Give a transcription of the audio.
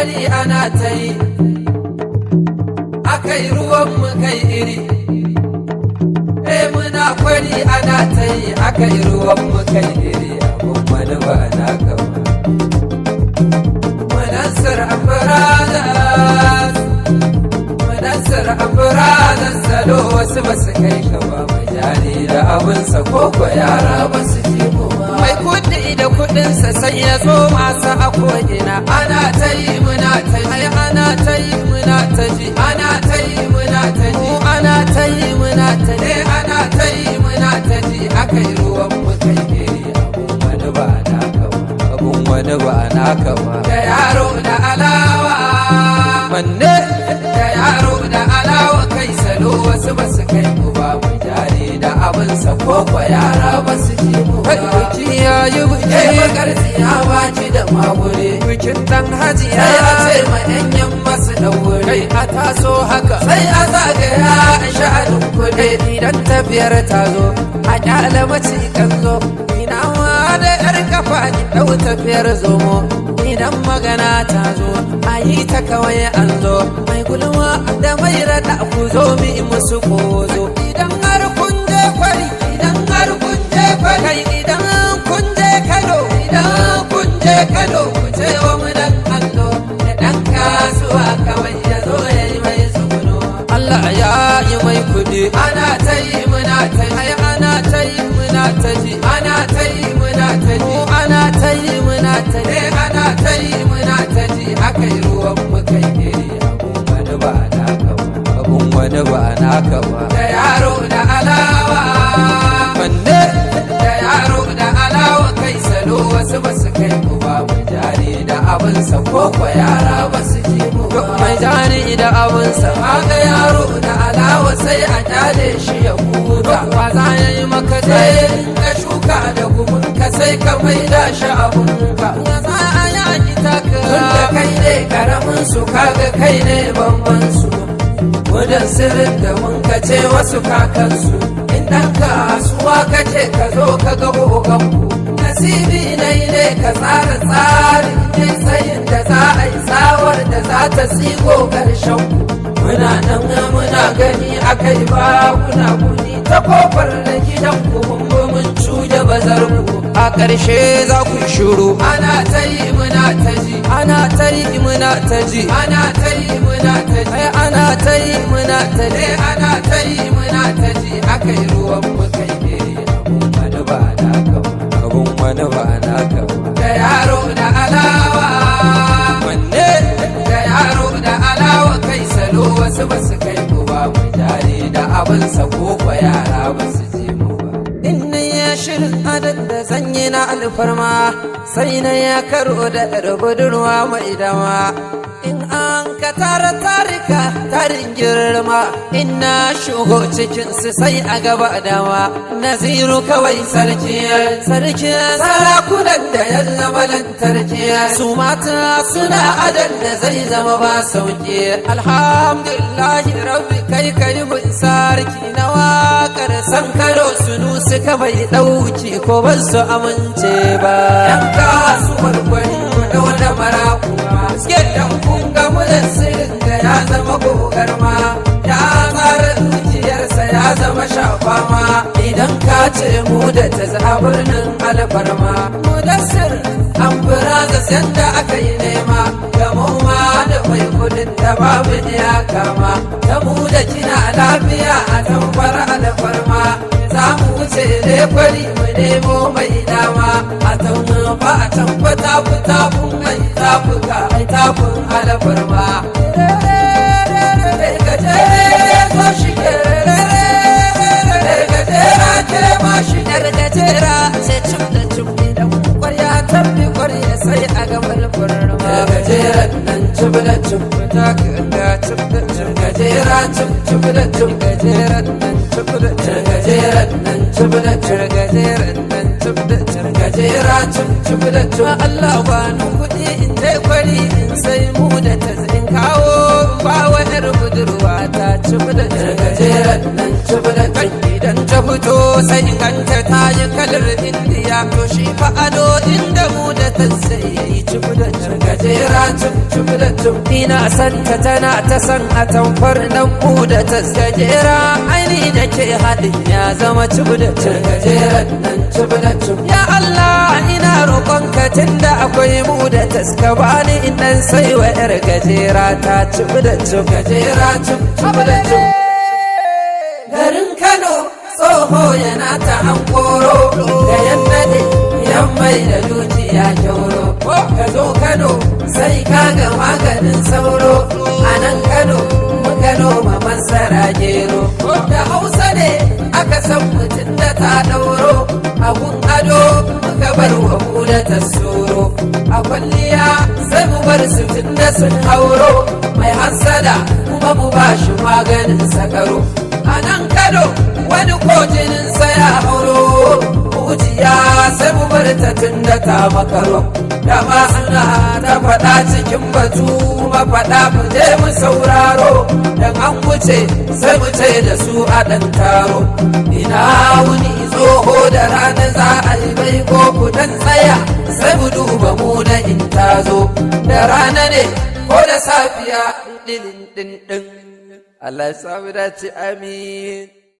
kwari ana ta yi, akai ruwan mu kai iri. Eh, muna kwari ana ta yi, akai ruwan mu kai iri. Abun wani ba naka ba. Mudassir Brothers, Mudassir Brothers, salo wasu ba su kai ka ba. Mai jari da abinsa koko yara ba su ji mu ba. Mai kuɗi da kuɗinsa sai ya zo masu a ko'ina. Ana ta yi muna ta ji, ana ta yi muna ta ji, ana ta yi muna ta ji, ana ta yi muna ta ji, ana ta yi muna ta ji, akai ruwan mu kai iri. Abun wani ba naka ba, abun wani ba naka ba. Da yaro da alawa manne, da yaro da alawa, kai salo wasu ba su kai mu ba. Mu jari da abinsa koko yara ba su ji mu ba. Biki ya yi biki, bakar ya baci da magure. Bikin dan hajiya sai a ce ma yan yamma su daure. A taso haka sai a zagaya a sha'anin kuɗi. Idan tafiyar ta zo, a kyale mace kan zo. Ina ma da yar kafa ki ɗau tafiyar zomo. Idan magana ta zo, a yi ta kawai an zo. Mai gulma da mai raɗa, ku zo mi musu kozo. Idan har kun je kwari, idan har kun je kwari, kai idan kun je Kano, idan kun je Kano, ku ce wa mu dan allo da dan kasuwa kawai ya zo ya yi mai tsuguno. Allah ya yi mai kuɗi. Ana ta yi muna ta yi, ana ta yi muna ta ji, ana ta yi muna ta ji, ana ta yi muna ta ji, ana ta yi muna ta ji, akai ruwan mu kai iri. Abun wani ba naka ba, abun wani ba naka ba. Da yaro da alawa manne, da yaro da alawa, kai salo wasu ba su kai mu ba. Mu jari da abinsa koko yara ba su ji mu ba. Mai jari da abinsa, kaga yaro da alawa sai a kyale shi ya huta. Wa za ya yi maka je ka shuka da gumin ka, sai ka maida shi abunka. Ya za a yaki taka tunda kai ne karamin su, kaga kai ne babban su. Mudan sirrin da mun kace wasu kakansu, in ɗan kasuwa kace ka zo ka ga oganku. Nasibi na yi ne ka tsara tsarin ne, tsayin da za a yi tsawar da za ta sigo ƙarshen ku. Muna nan muna gani akai ba kuna guni ta kofar da gidan ku, mun bi mun cuje bazar ku. A ƙarshe za ku shiru. Ana ta yi muna ta ji, ana ta yi muna ta ji, ana ta yi muna ta ji, ana ta yi muna ta ji, ana ta yi muna ta ji, akai ruwan mu kai iri. Abun wani ba naka ba, abun wani ba naka ba. Da yaro da alawa wanne, da yaro da alawa, kai salo wasu ba su kai mu ba. Mu jari da abinsa ko yara ba su ji mu ba. Inna ya shirin adad da zanyi na alfarma, sai na ya karo da yar budurwa mai dama. In an ka tara tarika tarin girma, ina shigo cikin su sai a gaba dama. Naziru kawai sarki, sarki sarakunan da ya zama lantarki. Su mata suna adan da zai zama ba sauki. Alhamdulillahi rabbi, kai kai mun sarki na wakar san karo sunu suka bai dauki ko ban su amince ba. Yan kasuwar kwari, ku dauna marakuwa dan kun ga mudan sirrin da ya zama gogarma, ya tsara zuciyarsa ya zama shafama. Idan ka ce mu da ta za birnin alfarma, Mudassir an fura yanda aka yi nema da mu ma da mai kudin da babu iyaka ma. Da mu da kina lafiya a tamfar alfarma, za mu wuce ne kwari mu nemo mai dama. A tamfa a tamfa tafi tafin mai tafuka ai tafin alfarma. Gajere zo shige, gajera ke ma shi gajera sai cip da cip. Idan kwarya tabbi kwarya sai a ga alfarma. Gajeren nan cip da cip ta ga cip da cip, gajera cip cip da cip, gajeren nan cip da cip, gajeren nan cip da cip, gajeren nan cip da cip, gajera cip cip da cip. Allah ba ni kuɗi in je kwari in sai mu da ta in kawo ba wa yar budurwa ta cip da cip, gajeren nan cip da cip. Idan ta fito fito sai in ganta ta yi kalar Indiya. To shi fa ado inda mu da ta sai yayi cibu da cib, gajera cib cib da cib. Ina san ta, tana ta san a tamfar nan mu da ta gajera. Aini da ke haɗin ya zama cibu da cib, gajeren nan cibu da cib. Ya Allah, ina roƙonka, tunda akwai mu da taska, bani in dan sai wa yar gajera ta cibu da cib, gajera cib cib da cib. Garin Kano, tsoho yana ta hankoro da yadda ne yan mai da dukiya kyauro. Ka zo Kano sai ka ga maganin sauro. A nan Kano muka noma masara, gero. Da Hausa ne aka san mutum da ta dauro. Abun ado muka bar wa mu da tasoro. A kwalliya sai mu bar su tun da sun hauro. Mai hassada kuma mu ba shi maganin sakaro. A nan Kano wani kojinin ya hauro. Mujiya sai mu bar ta tun da ta makaro. Dama suna ta faɗa cikin batu, mafaɗa mu je mu sauraro. Dan an wuce sai mu ce da su a ɗan taro. Ina wuni tsoho, da rana za a yi bai ko ku dan tsaya, sai mu duba mu da in tazo da rana ne ko da safiya. Ɗin ɗin ɗin. Allah ya samu dace, amin.